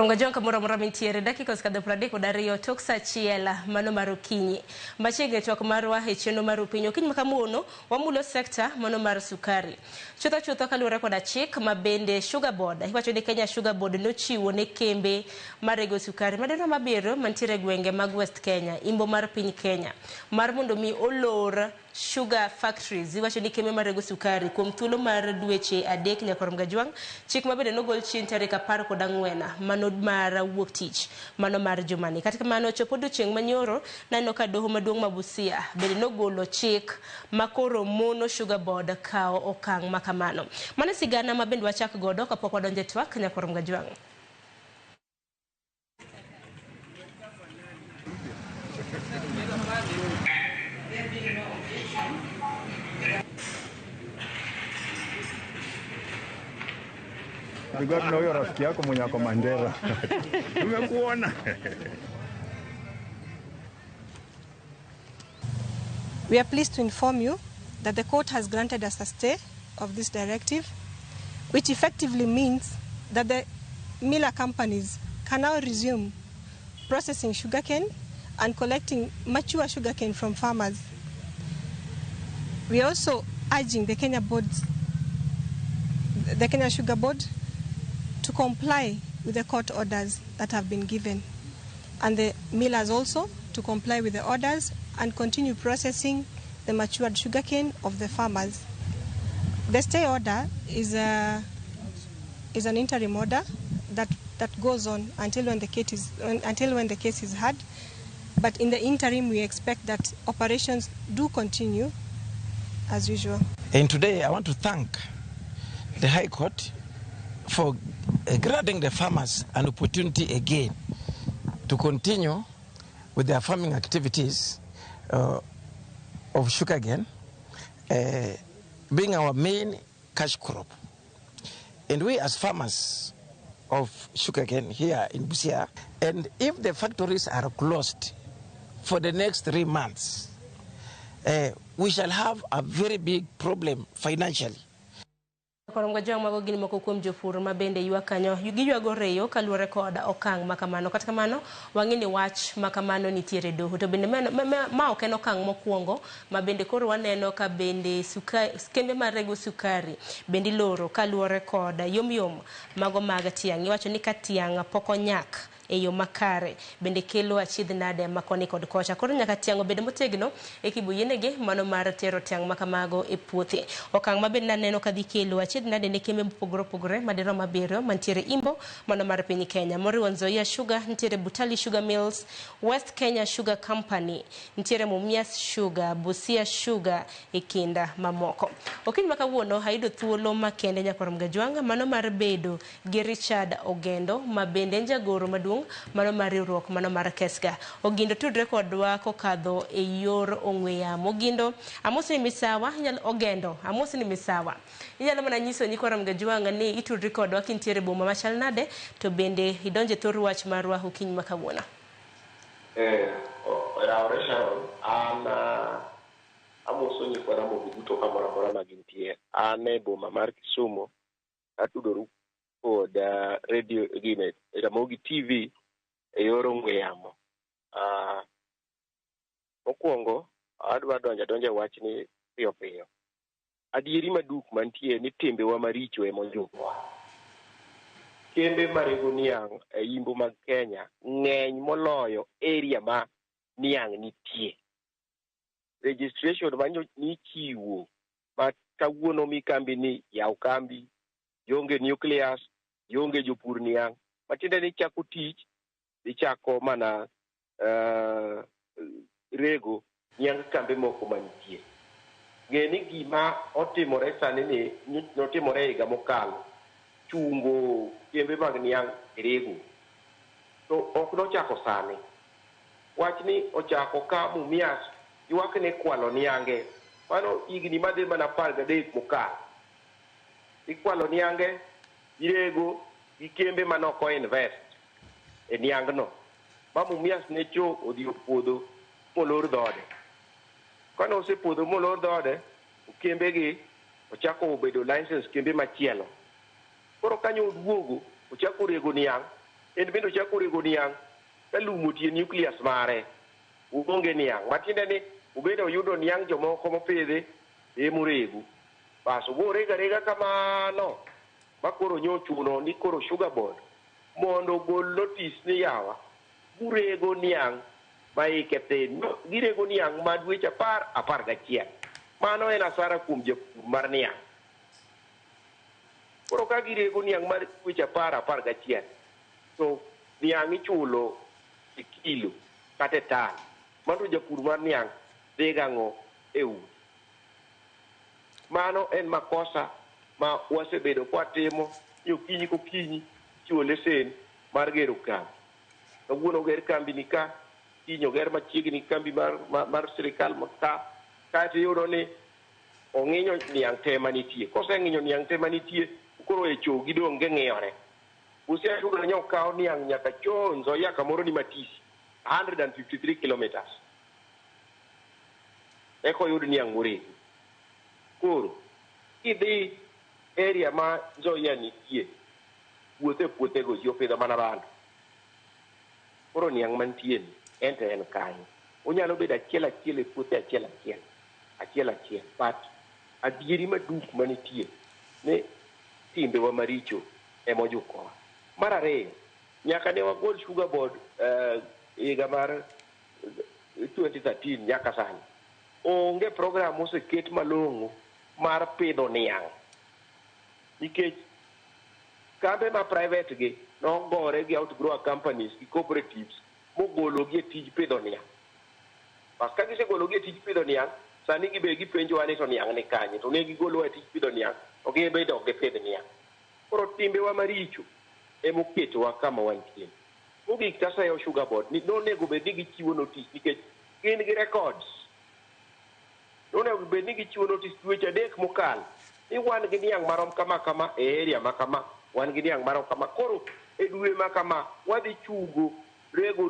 Ronga kamoro amora mintiere dakika osekadho 32 tok saa 1 mano mar okinyi. Machiegni twak marwa e chenro mar Rupiny. Okinyi ma kawuono wamulo sekta mano mar sukari. Chutho chutho kaluwore koda chik ma bende Sugar Board, iwacho ni Kenya Sugar Board nochiwo ne kembe marego sukari madirom 7 mantiere e gwenge mag West Kenya, imbo mar piny Kenya, mar mondo mi olor Sugar Factories iwacho ni kembe marego sukari kuom thuolo mar dweche 3 nyaka rom gajwang'. Chik ma bende nogol chien tarik 14 mano mar wuok tich mano mar jumani. Kata kamano chopo odiochieng' manyoro naneno ka doho maduong' ma Busia bende nogolo chik makoro mono Sugar Board kawo okang' ma kamano. Mano sigana ma bende wachak godo kapok wadonjo e twak nyaka rom gajwang'. Tulikuwa tuna huyo rafiki yako mwenye ako Mandera. Tumekuona. We are pleased to inform you that the court has granted us a stay of this directive, which effectively means that the miller companies can now resume processing sugarcane and collecting mature sugarcane from farmers. We are also urging the Kenya Sugar Board, to comply with the court orders that have been given, and the millers also to comply with the orders and continue processing the matured sugarcane of the farmers. The stay order is an interim order that goes on until when the case is heard. But in the interim, we expect that operations do continue as usual. And today, I want to thank the High Court for granting the farmers an opportunity again to continue with their farming activities of sugarcane, being our main cash crop. And we as farmers of sugarcane here in Busia, and if the factories are closed for the next 3 months, we shall have a very big problem financially. Koromgajwang' mago gin moko kuom jopur ma bende ywak kanyo giywago reyo kaluwore kod okang' makamano. Kata kamano wang'e ni wach makamano nitiere doho, to bende ma ok en okang' mokwongo ma bende koro waneno ka bende kembe marego sukari bende iloro kaluwore kod yomyom mago mag tiang'. Iwacho ni ka tiang' pok onyak e yo makare bende kelo achiedh nade ma koni kod kocha. Koro nyaka tiang' obed motegno e kiboyienegi mano mar tero tiang' makamago e puothe. Okang' ma bende naneno ka dhi kelo achiedh nade ne kembe mopogore opogore madirom 7 mantiere imbo mano mar piny Kenya, moriwo Nzoia Sugar, nitiere Butali Sugar Mills, West Kenya Sugar Company, nitiere Mumias Sugar, Busia Sugar e kinda mamoko. Okinyi ma kawuono ayudo thuolo makende nyakwar Mgajwang' mano mar bedo gi Richard Ogendo ma bende en jagoro maduong' mano mar riwruok mano mar Kesga. Ogindo tudre kodwa kokadho e yor ong'we yamo. Ogindo, amosi ni misawa, Ogendo, amosi ni misawa. Inyalo mana nyiso nyikwa Mgajwang' ni itudri kodwa kintiere boma machal nade, to bende idonje thor wach marwa okinyi ma kawuono. Oyawore Sharon, an amoso nyikwa Ramogi duto kamoro amora ma gintie. An e boma mar Kisumu, atudoru kod radio gine Ramogi TV e yor ong'we yamo. Mokwongo adwa donjo e wachni piyo piyo. Adieri maduk mantie ni timbewa maricho ema ojukowa. Kembe marego niang' e imbo mag Kenya ng'eny moloyo area ma niang' nitie. Registration ma nichiwo ma kawuono mi kambi ni yaw kambi, ionge nucleus, ionge jopur niang', matiende ni chako tich ichako mana rego niang' kambe moko manitie. Ng'e ni gima otimore sani ni notimore higa mokalo, chungo kembe mag niang' e rego, to ok nochako sani. Wachni ochako ka Mumias ywak ni kwalo niange, mano higni madhi mana 13 mokalo. Ikwalo niange, irego gi kembe manok o invest e niang'no. Ma Mumias ne cho odhi opuodho molor dhode. Kane osepodho molor dhode, kembegi ochako obedo license kembe machielo. Koro kanyo oduogo, ochako rego niang' En bende ochako rego niang' ka lum otie nucleus mare. Onge niang'. Matiende ni obende oyudo niang' jomoko mopidhi emorego. Bas obo rego arega kamano ma koro nyo ochuno ni koro Sugar Board mondo ogol notice ni yawa gurego niang' ma ike thin. No, girego niang' ma dweche 10, 11. Mano en asara kuom japur mar niang'. Koro ka girego niang' mar dweche 10, 11, to niang' ichulo e kilo kata e tan. Mano japur mar niang' dhi gang'o e udi. Mano en makosa ma wasebedo kwatimo ni okinyi kokinyi chiwo lesen mar gero kambi. Kawuono oger kambi ni ka, kiny oger machiegni kambi mar sirikal ma ka, kaeto iyudo ni ong'inyo niang' te manitie. Koseng'inyo niang' te manitie, koro e chogi dong' ging'iyore. Busia Sugar nyo okaw niang' nyaka cho Nzoia kamoro ni Matisi, 153 kilometers. Eka oyud niang' moregi. Koro, kidhi area ma Nzoia nitie, puothe puothego ji opidho mana bando. Koro niang' mantie ni, en to en kanyo. Onyalo bedo achiel achiel e puothe achiel achiel. Achiel achiel. But adieri maduk manitie ni timbewa maricho ema ojukowa. Mar ariyo, nyaka ne wagol Sugar Board higa mar 2013 nyaka sani. Onge program moseket malong'o mar pidho niang'. Nikech kambe ma private gi nogore gi outgrower companies gi cooperatives mogologi e tij pidho niang'. Bas ka gisegologi e tij pidho niang', sani gibe gipenjowa ni to niang' ni kanye, to ne gigolowa e tij pidho niang', to gin bende ok gipidh niang'. Koro timbewa maricho emoketowa kama wantie. Mogik taseyo Sugar Board ni nonego bed ni gichiwo notice nikech gin gi records. Nonego bed ni gichiwo notice dweche 3 mokalo ni wan gi niang' marom kama kama e area ma kama, wan gi niang' marom kama. Koro e dwe ma kama wadhi chungo rego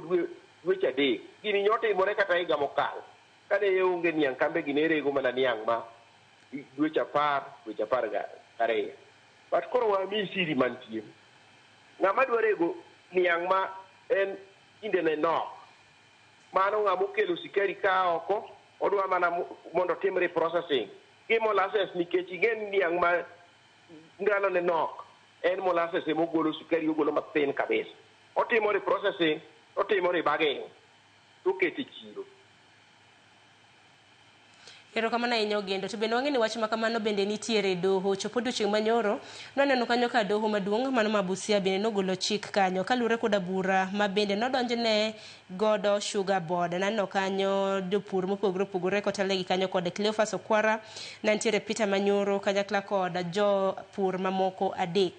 dweche 3. Gini nyotimore kata higa mokalo. Kane onge niang' kambe gi ne rego mana niang' ma dweche 10, dweche 12. But koro wami siri mantie. Ng'ama dwa rego niang' ma en kindene nok. Mano ng'ama okelo sikari ka oko, odwa mana mondo otim reprocessing. Gi molasses nikech ing'e ni niang' ma ndalone nok, en molasses ema ogolo sukari, ogolo mathin kabisa. Otimo reprocessing, otimo rebagging, tokete chiro. Erokamano ahinya Ogendo. To bende wang'e ni wach ma kamano bende nitiere e doho. Chopo odiochieng' manyoro, nwaneno kanyo ka doho maduong' mano ma Busia bende nogolo chik kanyo kaluwore koda bura ma bende nodonjne godo Sugar Board. Naneno kanyo jopur mopogore opogore kotelnegi kanyo kod Cleophas Okwara, nantiere Peter Manyoro kanyakla kod jopur mamoko 3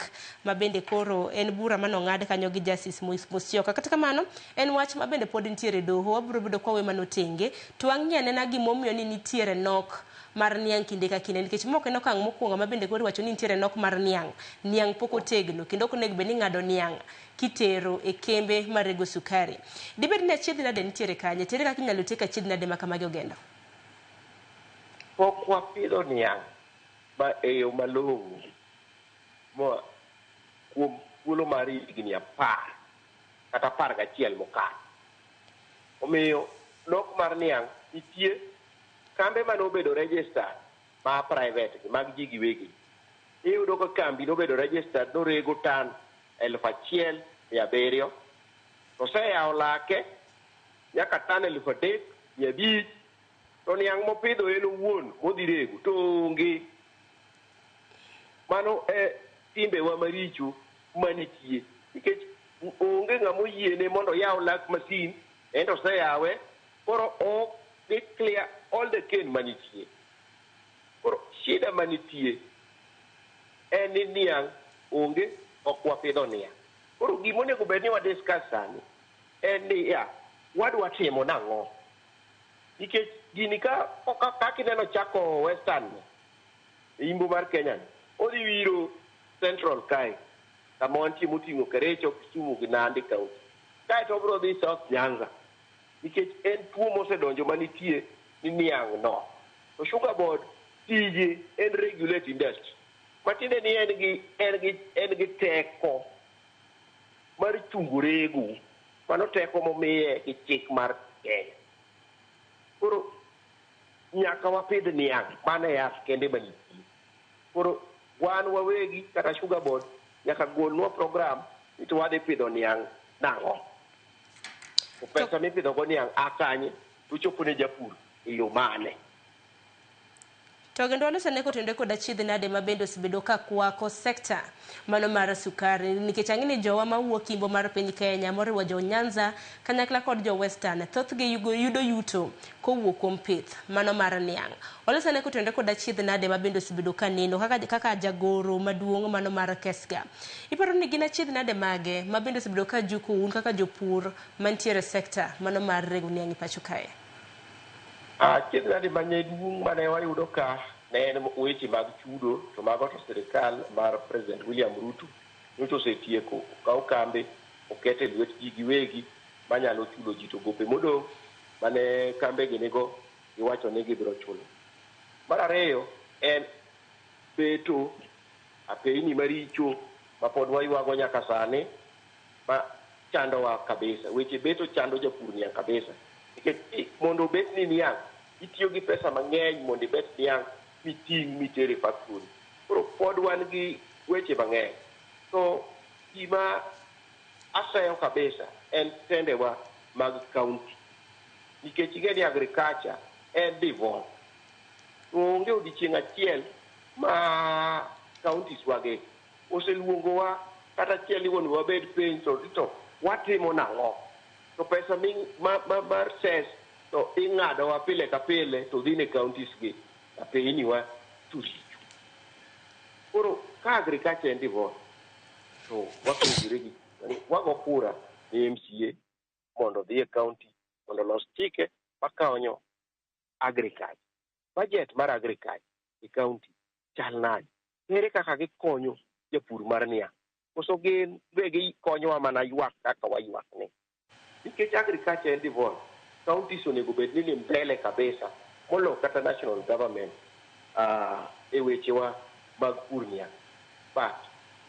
ma bende koro en bura manong'ad kanyo gi Justice Musyoka. Kata kamano, en wach ma bende pod nitiere e doho. Wabiro bedo kwa we mano tenge. To wang'i anena gimomiyo ni nitiere nok mar niang' kinde ka kinde, nikech mok en okang' mokwongo ma bende koro iwacho ni nitiere nok mar niang'. Niang' pok otegno kendo ok onego bed ni ng'ado niang' kitero e kembe marego sukari. Dibed ni achiedh nade nitiere kanye? Tere kaka inyalo tiek achiedh nade ma kamagi Ogendo? Pok wapidho niang' ma e yo malong'o ma kuom thuolo mar higni 10 kata 11 mokalo. Omiyo nok mar niang' nitie. Kambe mane obedo registered ma private gi mag ji giwegi, iyudo ka kambi nobedo registered norego tan 1700, to oseyawo lake nyaka tan 3500, to niang' mopidho en owuon modhi rego to onge. Mano e timbewa maricho manitie, nikech onge ng'ama oyiene mondo oyaw lak masin, en to oseyawe, koro ok dhi clear all the cane manitie. Koro shida manitie en ni niang' onge, ok wapidho niang'. Koro gima onego bed ni wa discuss sani en ni ya wadwa timo nang'o? Nikech gini ka kaka ineno chako Western ni, e imbo mar Kenya ni, odhi wiro Central kae, kama wantie moting'o Kericho, Kisumu gi Nandi County. Kaeto obiro dhi South Nyanza, nikech en tuo mosedonjo manitie ni niang' no. To Sugar Board tije en regulate industry. Matiende ni en gi teko mar chungo rego. Mano teko momiye gi chik mar Kenya. Koro nyaka wapidh niang', mano e yath kende manitie. Koro wan wawegi kata Sugar Board nyaka golnwa program ni to wadhi pidho niang' nang'o. To pesa mipidho go niang' a kanye to chopo ne japur e yo mane. To kendo walos ane kotenore kod achiedh nade ma bende osebedo ka kwako sekta mano mar sukari, nikech ang'e ni jowa mawuok imbo mar piny Kenya, moriwo jo Nyanza kanyakla kod jo Western, thothgi yudo yuto kowuok kuom pith mano mar niang'. Walos ane kotenore kod achiedh nade ma bende osebedo ka neno kaka jagoro maduong' mano mar KESGA. Iparo ni gin achiedh nade mage ma bende osebedo ka juko un kaka jopur mantiere sekta mano mar rego niang' e pacho kae? Achiedh nade maduong' mane wayudo ka ne en weche mag chudo, to mago to sirikal mar President William Ruto nyocha osetieko, okaw kambe oket e lwet ji giwegi manyalo chulo ji, to gope modong' mane kambe gi nigo giwacho ni gibiro chulo. Mar ariyo en beto apeyni maricho ma pod waywago nyaka sani ma chandowa kabisa. Weche beto chando japur niang' kabisa. Nikech mondo obet ni niang', itiyo gi pesa mang'eny mondo ibet niang' miting' miter e factory. Koro pod wan gi weche mang'eny. To gima aseyo kabisa en tendewa mag county. Nikech ing'e ni agriculture en devolved. To onge odiochieng' achiel ma counties wagi oseluongowa kata achiel ni mondo wabed piny to watimo nang'o. To pesa mar cess to ing'adowa pile ka pile to dhi ne counties gi apeyni wa to richo. Koro ka agriculture en devolved to wapenjore gi wago kura ne MCA mondo odhi e county mondo olos chike makonyo agriculture. Budget mar agriculture e county chal nade? Ere kaka gikonyo japur mar niang'? Koso gin be gikonyowa mana ywak kaka waywak ni? Nikech agriculture en devolved, counties onego bed ni mbele kabisa molo kata national government e wechewa mag pur niang'. But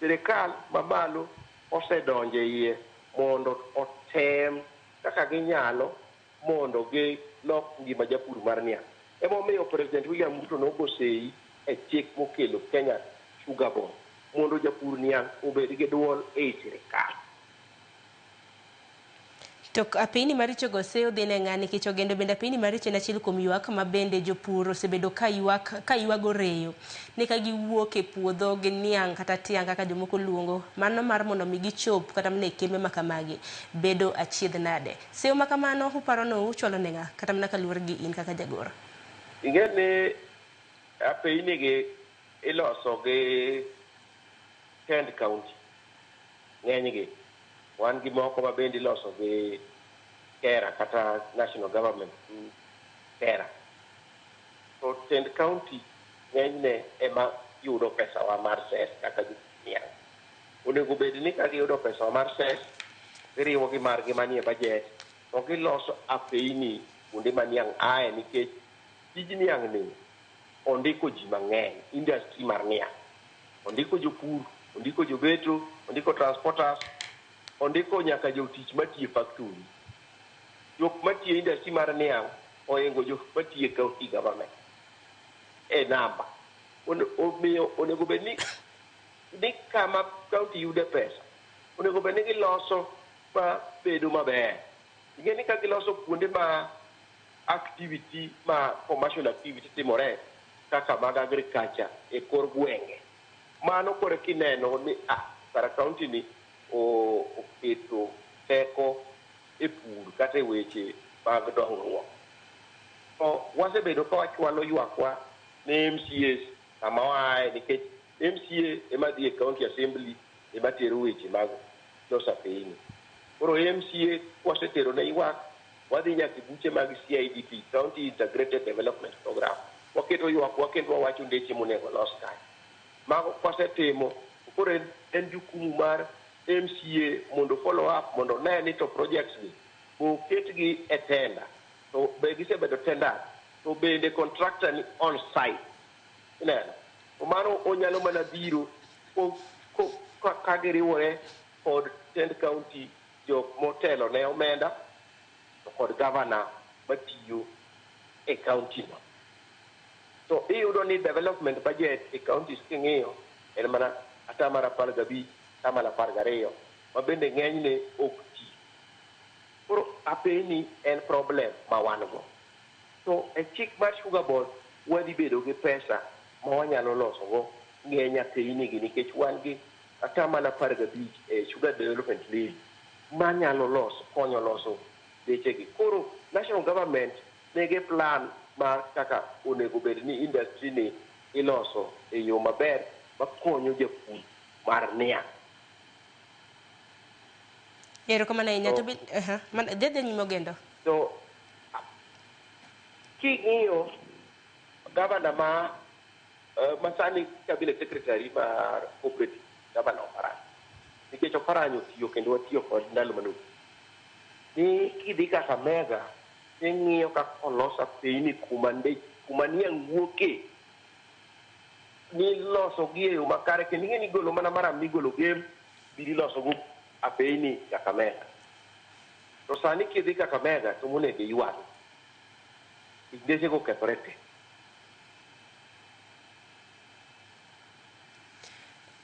sirikal mamalo osedonjo e iye mondo otem kaka ginyalo mondo gilok ngima japur mar niang'. Emomiyo President William Ruto nogo sei e chik mokelo Kenya Sugar Board mondo japur niang' obed gi duol ei sirikal. To apeyni maricho go seyo dhi ne ng'a? Nikech ogendo bende apeyni maricho en achiel kuom ywak ma bende jopur osebedo ka ywak ka ywago reyo ni ka giwuok e puodho gi niang' kata tiang' kaka jomoko luongo mano mar mondo mi gichop kata mana e kembe ma kamagi bedo achiedh nade. Seyo ma kamano uparo no uchwalo ne ng'a kata mana kaluwore gi in kaka jagoro? Ing'e ni apeyni gi iloso gi tend county ng'enygi. Wan gi moko ma bende iloso gi KERA kata national government through KERA. To tend county ng'enyne ema yudo pesawa mar cess kaka niang'. Onego bed ni ka giyudo pesawa mar cess, giriwo gi margi manie budget to giloso apeyni kuonde ma niang' aye, nikech tij niang' ni ondiko ji mang'eny, industry mar niang'. Ondiko jopur, ondiko jobeto, ondiko transporters, ondiko nyaka jotich matiyo e factory. Jok matiyo e industry mar niang' ohingo jok matiyo e county government e namba. Omiyo onego bed ni kama county yude pesa, onego bed ni giloso ma bedo maber. Ing'e ni ka giloso kuonde ma activity ma commercial activity timore kaka mag agriculture e kor gwenge, mano koro kineno ni kara county ni oketo teko e pur kata e weche mag dongruok. To wasebedo ka wachwalo ywakwa ne MCAs kama waaye, nikech MCA ema dhi e county assembly ema tero weche mag loso apeyni. Koro MCA kwasetero ne ywak, wadhi nyaka e buche mag CIDP, County Integrated Development Program. Waketo ywakwa kendo wawacho ndeche monego los kanyo. Mago kwasetimo, koro en jukumu mar MCA mondo follow up mondo one ni to projects gi oketgi e tender, to be gisebedo tender, to bende contractor ni on site. Ineno? To mano onyalo mana biro ka giriwore kod tend county, jok motelo ne omenda to kod gavana matiyo e county no. To iyudo ni development budget e counties king'iyo en mana 15%, 12%, ma bende ng'enyne ok ti. Koro apeni en problem ma wan go. To e chik mar Sugar Board wadhi bedo gi pesa ma wanyalo loso go ng'eny apeyni gi, nikech wan gi 15% e Sugar Development Levy manyalo loso konyo loso bechegi. Koro national government nigi plan mar kaka onego bed ni industry ni iloso e yo maber makonyo japur mar niang'. Erokamano ahinya. To dhi nyime, Ogendo. To king'iyo gavana ma masani cabinet secretary mar cooperative, gavana Oparanya, nikech Oparanya otiyo kendo watiyo kod ndalo mane ni kidhi Kakamega ing'iyo kaka olos apeyni kuma niang' wuoke niloso gi e yo makare, kendo ing'e ni igolo mana maram migolo Gem biro iloso go apeyni Kakamega. To sani kidhi Kakamega to monego iywag, ndechego okethore te.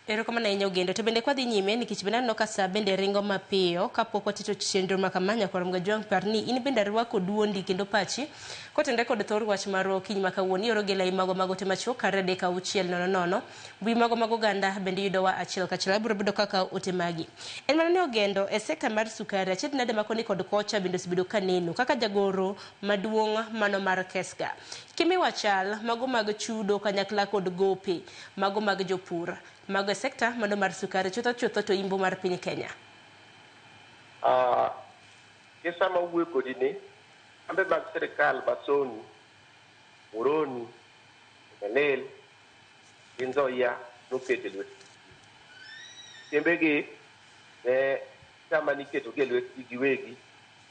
Erokamano ahinya, Ogendo. To bende kwadhi nyime, nikech bende aneno ka sa bende ringo mapiyo, kapok watito chenro ma kama, nyakwar Mgajwang', par ni in bende arwako duondi kendo pachi kotenre kod thor wach marwa okinyi ma kawuono. Ioro gi lai mago mag ote machuok kar 3600. Mbui mago mag oganda bende yudowa achiel kachiel. Abiro bedo kaka ote magi. En mana ni Ogendo, e sekta mar sukari, achiedh nade ma koni kod kocha bende osebedo ka neno kaka jagoro maduong' mano mar Kesga. Kimiwa chal mago mag chudo kanyakla kod gope mago mag jopur mago e sekta mano mar sukari chutho chutho to imbo mar piny Kenya. Gi sama wuoyo kodi ni, kambe mag sirikal Basoni, Muhoroni, Chemelil gi Nzoia noket e lwet. Kembegi ne sama niketogi e lwetgi giwegi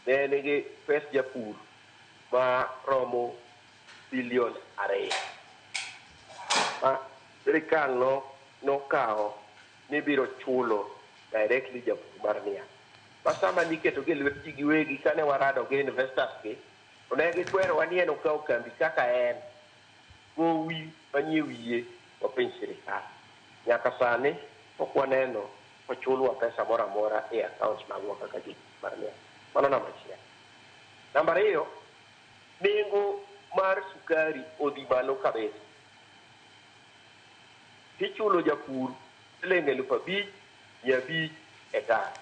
ne nigi pes japur ma romo bilion 2 ma sirikal no nokawo ni biro chulo directly japur mar niang'. Ma sama niketogi e lwet ji giwegi, kane warado gi investors gi, to ne gikwerowa ni en okawo kambi kaka en gowi manie wiye wapenj sirikal. Nyaka sani pok waneno kochulwa pesa moro amora e accounts magwa kaka jopur mar niang'. Mano namba achiel. Namba ariyo, nengo mar sukari odhi malo kabisa. Tichulo japur siling 5,500 e tan.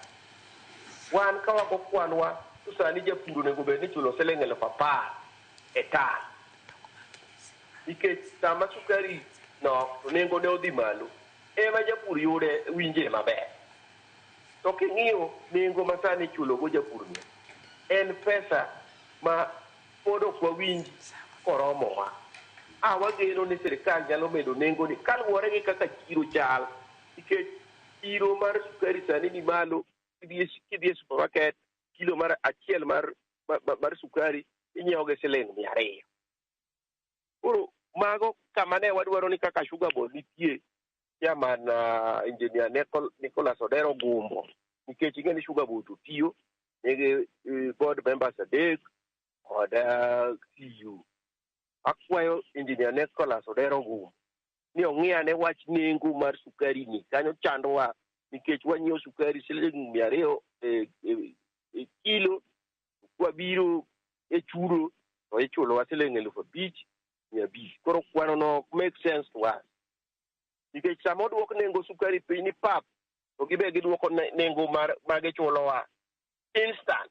Wan ka wago kwanwa to sani japur onego bed ni ichulo siling 10,000 e tan. Nikech sama sukari nok to nengo ne odhi malo, ema japur yude winje maber. To king'iyo nengo ma sani ichulo go japur ni, en pesa ma pod ok wawinj koromowa. A wageno ni sirikal nyalo medo nengo ni kaluwore gi kaka chiro chal, nikech chiro mar sukari sani ni malo. Kidhi e supermarket, kilo mar achiel mar sukari inyiewo gi siling 200. Koro mago kama ne wadwaro ni kaka Sugar Board nitie chairman, engineer Nicholas Odero Gumbo, nikech ing'e ni Sugar Board to tiyo nigi board members adek kod CEO. Akwayo engineer Nicholas Odero Gumbo ni ong'i ane wach nengo mar sukari ni kanyo chandowa, nikech wanyiewo sukari siling 200 e kilo, kwabiro e churo to ichulowa siling 5,500. Koro kwano no ok make sense to us, nikech sama oduok nengo sukari piny ni pap, to gibe giduoko nengo mar magichulowa instant.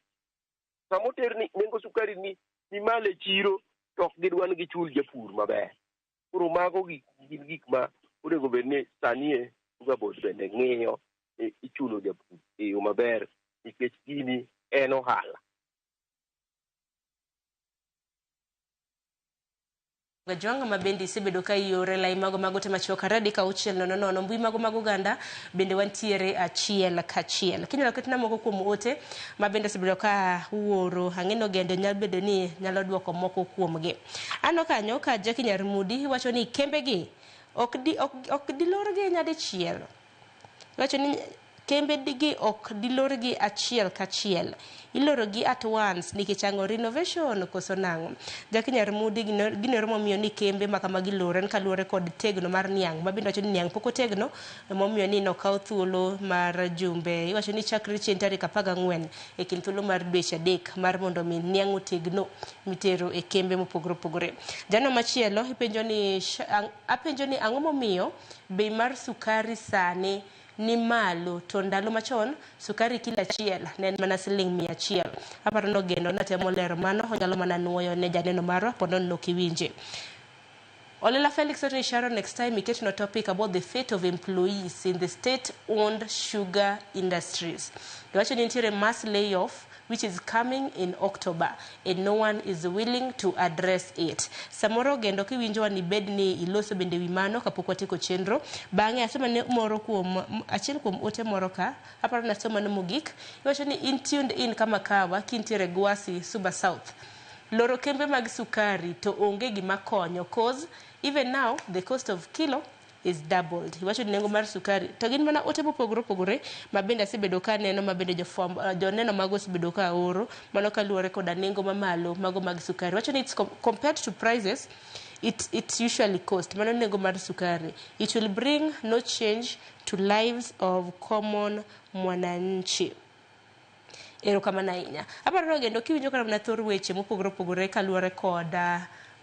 Sama oter ni nengo sukari ni malo e chiro, to ok gidwa ni gichul japur maber. Koro mago gik gin gik ma onego bed ni sani e Sugar Board bende ng'iyo ni ichulo japur e yo maber, nikech gini en ohala. Gajwang' ma bende isebedo ka iore lai mago mag ote machuok 33600. Mbui mago mag oganda bende wantiere achiel kachiel. Kinyalo ketna moko kuom ote ma bende osebedo ka uoro, ang'e ni Ogendo nyalo bedo ni nyalo duoko moko kuomgi. Aneno kanyo ka Jackie Nyarmudi wacho ni kembegi ok di, ok dilorgi nyadichiel. Wacho ni Kembe gi ok dilorgi achiel kachiel, ilorogi at once nikech ang'o? Renovation koso nang'o? Jaki Nyar Mudi ginero momiyo ni kembe ma kamagi loro en kaluwore kod tegno mar niang', ma bende wacho ni niang' pok otegno, emomiyo ni nokaw thuolo mar jumbe. Iwacho ni chakre chieng' tarik 14 e kind thuolo mar dweche 3 mar mondo mi niang' otegno mitero e kembe mopogore opogore. Jano machielo ipenjo ni apenjo ni ang'o momiyo bei mar sukari sani ni malo to ndalo machon sukari kilo achiel ne en mana siling 100. Aparo ni Ogendo natemo lero mano, onyalo mana nuoyo ne janeno marwa ponono nok iwinje. Olela Felix Otni Sharon, next time iket no topic about the fate of employees in the state-owned sugar industries. Iwacho ni nitiere mass layoff which is coming in October and no one is willing to address it. Samoro Ogendo kiwinjowa ni bed ni iloso bende wi mano kapok watieko chenro. Bang'e asoma ne moro kuom achiel kuom ote moro ka, aparo ni asoma ne mogik. Iwacho ni in tuned in kama kawa kintiere Gwasi, Suba South. Loro kembe mag sukari to onge gima konyo cause even now the cost of kilo is doubled. Iwacho ni nengo mar sukari to gin mana ote mopogore opogore ma bende asebedo ka aneno, ma bende jofwambo joneno mago osebedo ka oro mano kaluwore koda nengo mamalo mago mag sukari. Iwacho ni it's compared to prices it usually cost mano nengo mar sukari. It will bring no change to lives of common mwananchi. Erokamano ahinya. Aparo ni Ogendo kiwinjo kata mana thor weche mopogore opogore kaluwore kod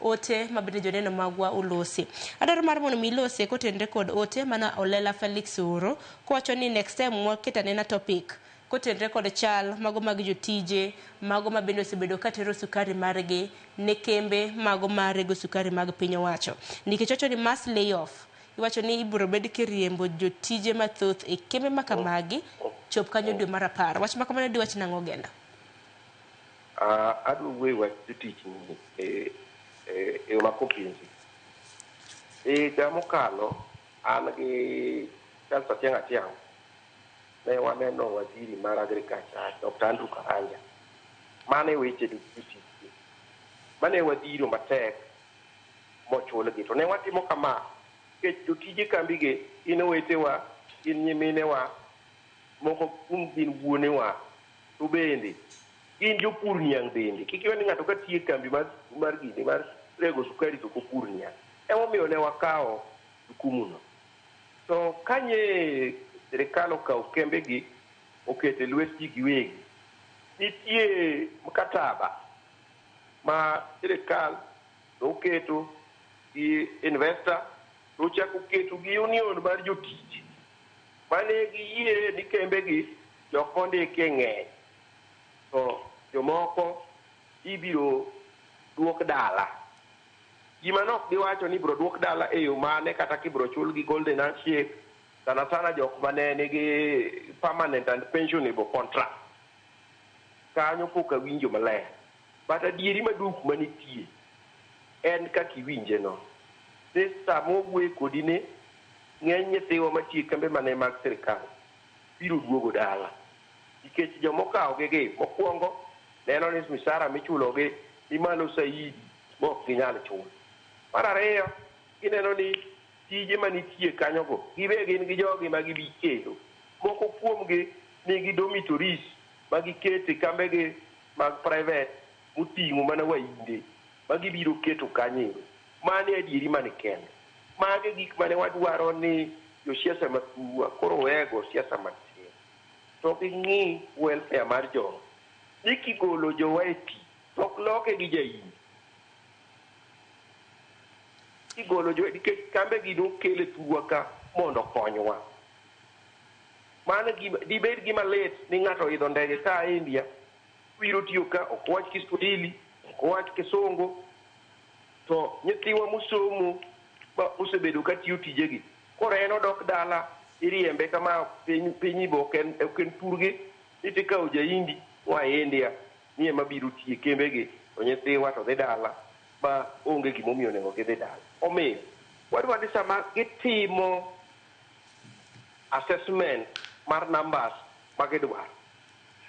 ote ma bende joneno magwa olosi. Adwaro mar mondo mi ilose kotenre kod ote mana Olela Felix oro kowacho ni next time waket anena topic kotenre kod chal mago mag jotije mago ma bende osebedo katero sukari margi ne kembe mago marego sukari mag piny owacho. Nikech wacho ni mass layoff, iwacho ni ibiro bed kiriembo jotije mathoth e kembe ma kamagi chop kanyo dwe mar 10. Wach ma kamano diwach nang'o Ogenda? Adwa wuoyo wach jotich ni e yo ma comprehensive. Higa mokalo an gi Charles Atiang' Atiang' ne waneno waziri mar agriculture Dr. Andrew Karanja mane weche jotich mane wadhiro matek mochulgi to ne watimo kama nikech jotije kambigi gin owetewa, gin nyiminewa, moko kuom gin wuonewa, to bende gin jopur niang' bende. Kik iwe ni ng'ato ka tiyo e kambi mar gini mar rego sukari to ok opur niang'. Emomiyo ne wakawo jukumu no. To kanye sirikal okawo kembegi oketo e lwet ji giwegi, nitie mkataba ma sirikal noketo gi investor tochako keto gi union mar jotich mane giyie ni kembegi jok mondike ng'eny to jomoko ibiro duok dala. Gima nok giwacho ni ibiro duok dala e yo mane kata kibiro chulgi golden handshake, sana sana jok mane nigi permanent and pensionable contract. Kanyo pok awinjo maler. But adieri maduong' manitie en kaka iwinje no. Ni sama wawuoyo kodi ni ng'eny nyithiwa matiyo e kembe mane mag sirikal biro duogo dala. Nikech jomokawogi gi mokwongo neno ni misara michulogi ni malo saidi ma ok ginyal chulo. Mar ariyo, gineno ni tije manitie kanyogo gibe gin gi jogi ma gibi kelo. Moko kuomgi nigi dormitories ma giketo e kambegi mag private moting'o mana wainde ma gibiro keto kanyo. Mano e adieri man kende. Magi e gik mane wadwaro ni josiasa mathurwa koro wego siasa matin. To ging'i welfare mar jogo. Ni kigolo jowa e tich, to ok loke gi jaindi. Kigolo jowa nikech kambegi nokel e thurwa ka mondo okonywa. Mano gima dibed gima lit ni ng'ato oidho ndege ka India biro tiyo ka ok wach Kiswahili, ok wach Kisungu, to nyithiwa mosomo ma osebedo ka tiyo tijegi koro en odok dala iriembe kama piny bo ok en thurgi ni tikawo jaindi moa India ni ema biro tiyo e kembegi to nyithiwa to dhi dala ma onge gimomiyo onego gidhi dala. Omiyo wadwa ni sama gitimo assessment mar numbers ma gidwaro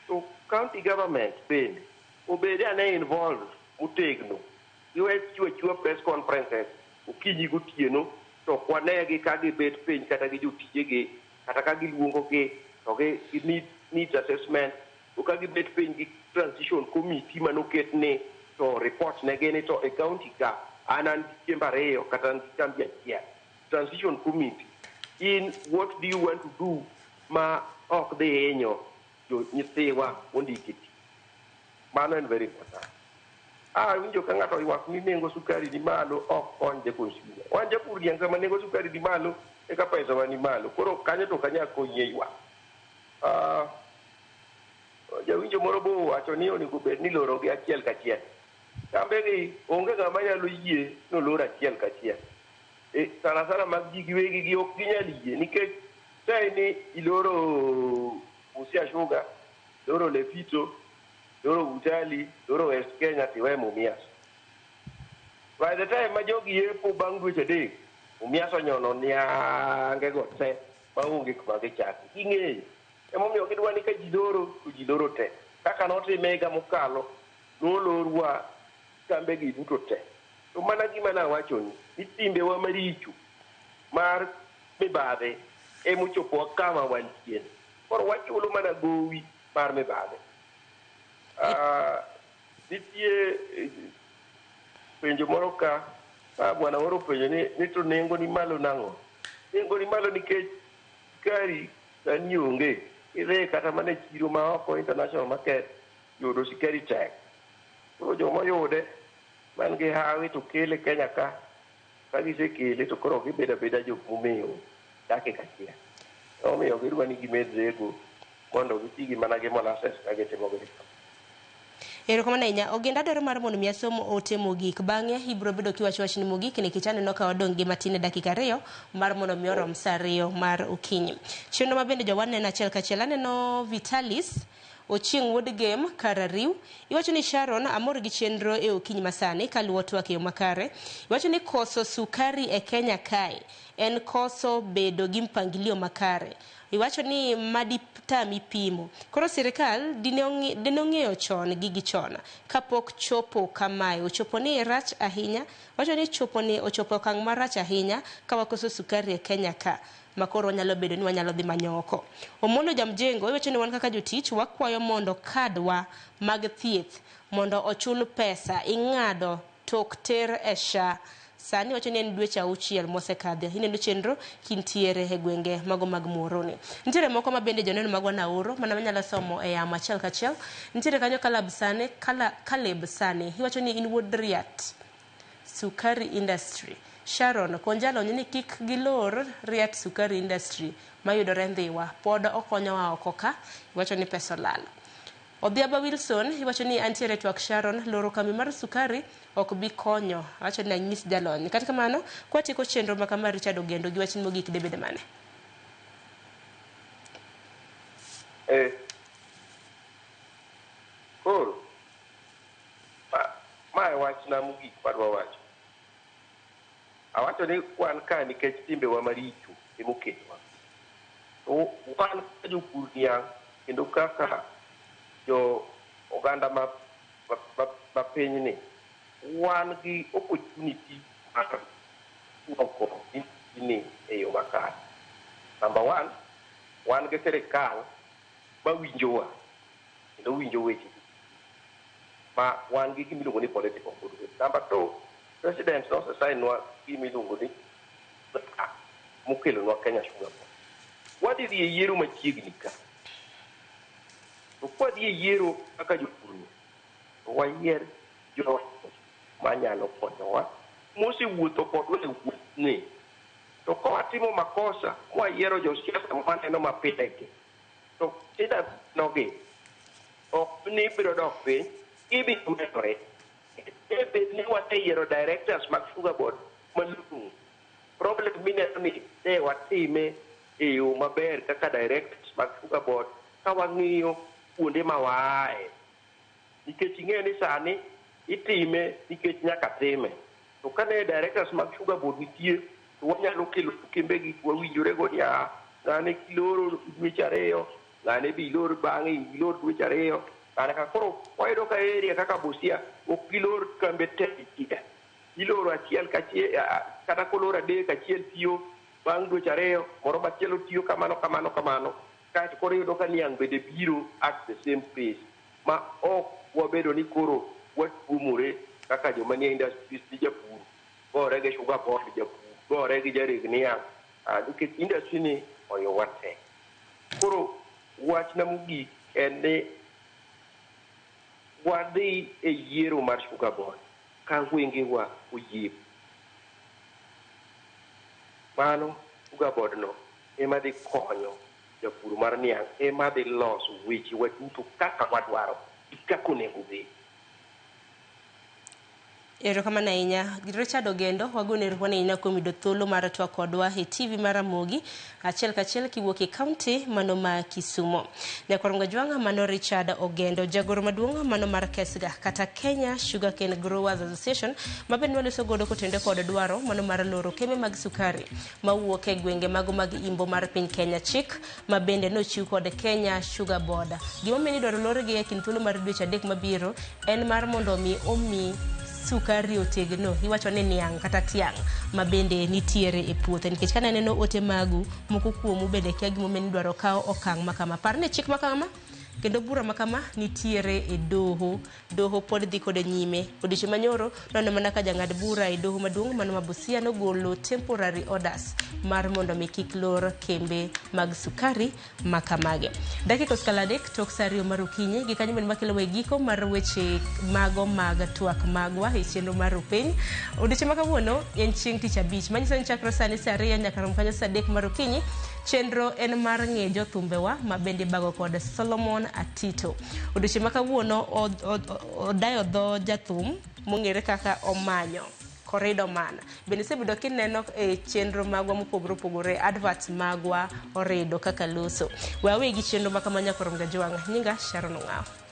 to county government bende obed ane involved motegno. Giwe chiwo achiwa press conferences okinyi gotieno to ok wanegi ka gibet piny kata gi jotijegi kata ka giluongogi To gi need assessment, to ka gibet piny gi transition committee manoket ni to report ne gini to e county ka an gi kembe ariyo kata an gi kambi achiel. Transition committee, in what do you want to do ma ok dhi hinyo jo nyithiwa mondiki tich? Mano en very important. Awinjo ka ng'ato ywak ni nengo sukari ni malo ok kony the consumer. Wan japur niang' sama nengo sukari ni malo eka pesa wa ni malo. Koro kanyo to ok anyal konyi e ywak. Jawinjo moro bo owacho ni onego bed ni iloro gi achiel kachiel. Kambe gi onge ng'ama nyalo yie nolor achiel kachiel. Sana sana mag ji giwegi gi ok ginyal yie nikech sai ni iloro Busia Sugar, iloro Lefito, iloro Butali, iloro West Kenya tiwe Mumias. By the time ma jogi yepo bang' dweche 3, Mumias onyono niange go te maonge kuma gichako. Ging'eyo. Emomiyo gidwa ni ka ji loro to ji loro te. Kaka notime higa mokalo, nolorwa kambe gi duto te. To mana gima nawachoni, ni timbewa maricho mar mibadhi emochopowa kama wantie. Koro wachulo mana gowi mar mibadhi. Nitie penjo moro ka, bwana moro openjo ni to nengo ni malo nang'o? Nengo ni malo nikech sukari sani onge. Idhi kata mana e chiro ma oko international market, yudo sukari tek. Koro joma oyude man gi hawi to kele Kenya ka, ka gisekele to koro gibedo abeda jok momewo dakika achiel. Omiyo gidwa ni gimed rego mondo giti gi mana gi molasses ka gitimo go. Erokamano ahinya. Ogenda dwaro mar mondo mi asom ote mogik. Bang'e ibiro bedo kiwacho wachni mogik nikech aneno ka wadong' gi matin e dakika 2 mar mondo mi orom sa 2 mar okinyi. Chenro ma bende jowa neno achiel kachiel. Aneno Vitalis Ochieng' wuod Gem Karariw. Iwacho ni Sharon amor gi chenro e okinyi masani kaluwo twak e yo makare. Iwacho ni koso sukari e Kenya kae en koso bedo gi mpangilio makare. Iwacho ni maditami pimo. Koro sirikal dine ong'eyo chon gigi chon kapok chopo kamae. Ochopo ni rach ahinya. Wacho ni chopo ni ochopo okang' marach ahinya ka wakoso sukari e Kenya ka. Makoro wanyalo bedo ni wanyalo dhi manyo oko. Omolo Jamjengo iwacho ni wan kaka jotich wakwayo mondo kadwa mag thieth mondo ochul pesa ing'ado tok ter e SHA. Sani wacho ni en dweche 6 mosekadho. Ineno chenro kintiere e gwenge mago mag Muhoroni. Nitiere moko ma bende joneno magwa naoro mana wanyalo somo e yamo achiel kachiel. Nitiere kanyo Caleb Sane iwacho ni in wuod Riat Sukari Industry. Sharon konjalony ni kik gilor Riat Sukari Industry mayudore Ndhiwa pod okonyowa oko ka iwacho ni pesa olal. Odhiambo Wilson iwacho ni antiere twak Sharon loro kambi mar sukari ok bi konyo. Awacho ni anyis jalony. Kata kamano kwatieko chenro ma kama Richard Ogendo gi wachni mogik debed mane? Koro ma e wachna mogik madwa wacho. Awacho ni wan ka nikech timbewa maricho emoketwa. To wan kaka jopur niang' kendo kaka jo oganda ma pinyni wan gi opportunity mar loko ni e yo makare. Number 1, wan gi sirikal mawinjowa kendo winjo weche ma wan gi gima iluongo ni political goodwill. Number 2, President nosesainwa gima iluongo ni mokelonwa Kenya Sugar Board. Wadhi dhi e yiero machiegni ka. To kwadhi e yiero kaka jopur, to wayier jo manyalo konyowa mosewuotho kodwa e wuothni. To ka watimo makosa mwayiero josiasa maneno mapilegi, to shida nogi ok ni biro dok piny, gibiro medore. Bed ni waseyiero directors mag Sugar Board malong'o. Problem mineno ni ne watime e yo maber kaka directors mag Sugar Board ka wang'iyo kuonde ma waaye. Nikech ing'eyo ni sani itime nikech nyaka time. To kane directors mag Sugar Board nitie, to wanyalo kelo kembe gi wawinjore go ni ng'ane kiloro dweche 2, ng'ane bi ilor bang'e ilor dweche 2. Ng'ane ka koro wayudo ka area kaka Busia ok gilor kambe te dichiel. Iloro achiel kachiel, kata kolor 3 achiel tiyo bang' dweche 2, moro machielo tiyo kamano kamano kamano. Kaeto koro iyudo ka niang' bende biro at the same pace ma ok wabedo ni koro watuomore kaka joma nie industries ni japur gore gi sugar board, japur gore gi jareg niang', nikech industry ni oyowa te. Koro wachna mogik en ni wadhi e yiero mar sugar board ka wengewa oyepo. Mano sugar board no ema dhi konyo japur mar niang', ema dhi loso weche wa duto kaka wadwaro gi kaka onego bed. Erokamano ahinya Richard Ogendo, wagoni erokamano ahinya kuom yudo thuolo mar twak kodwa e TV mar Ramogi achiel kachiel kiwuok e kaunti mano ma Kisumo. Nyakwar Ngajwang' mano Richard Ogendo, jagoro maduong' mano mar KESGA kata Kenya Sugarcane Growers Association, ma bende waloso godo kotenore kod dwaro mano mar loro kembe mag sukari mawuok e gwenge mago mag imbo mar piny Kenya, chik ma bende nochiw kod Kenya Sugar Board. Gimomiyo idwaro lorgi e kind thuolo mar dweche 3 mabiro en mar mondo mi omi sukari otegno, iwacho ni niang' kata tiang' ma bende nitiere e puothe, nikech kana neno ote magu moko kuomu bende kia gimomiyo idwaro kawo okang' makama. Par ni chik makama kendo bura makama nitiere e doho, doho pod dhi kode nyime. Odiochieng' manyoro noneno mana ka jang'ad bura e doho maduong' mano ma Busia nogolo temporary orders mar mondo mi kik lor kembe mag sukari makamage. Dakika osekalo 3 tok sa 2 mar okinyi, gi kanyo bende makelo e giko mar weche mago mag twak magwa e chenro mar Rupiny. Odiochieng' ma kawuono en chieng' tich abich, manyiso ni chakre sani sa 2 nyaka rom kanyo sa 3 mar okinyi. Chenro en mar ng'e jothumbewa ma bende ibago kod Solomon Atito. Odiochieng' ma kawuono odayo dho jathum mong'ere kaka Omanyo Corridor Man. Bende isebedo kineno e chenro magwa mopogore opogore, adverts magwa orido kaka loso. We awe gi chenro ma kama nyakorom gajwang'. Nyinga Sharon Ong'awo.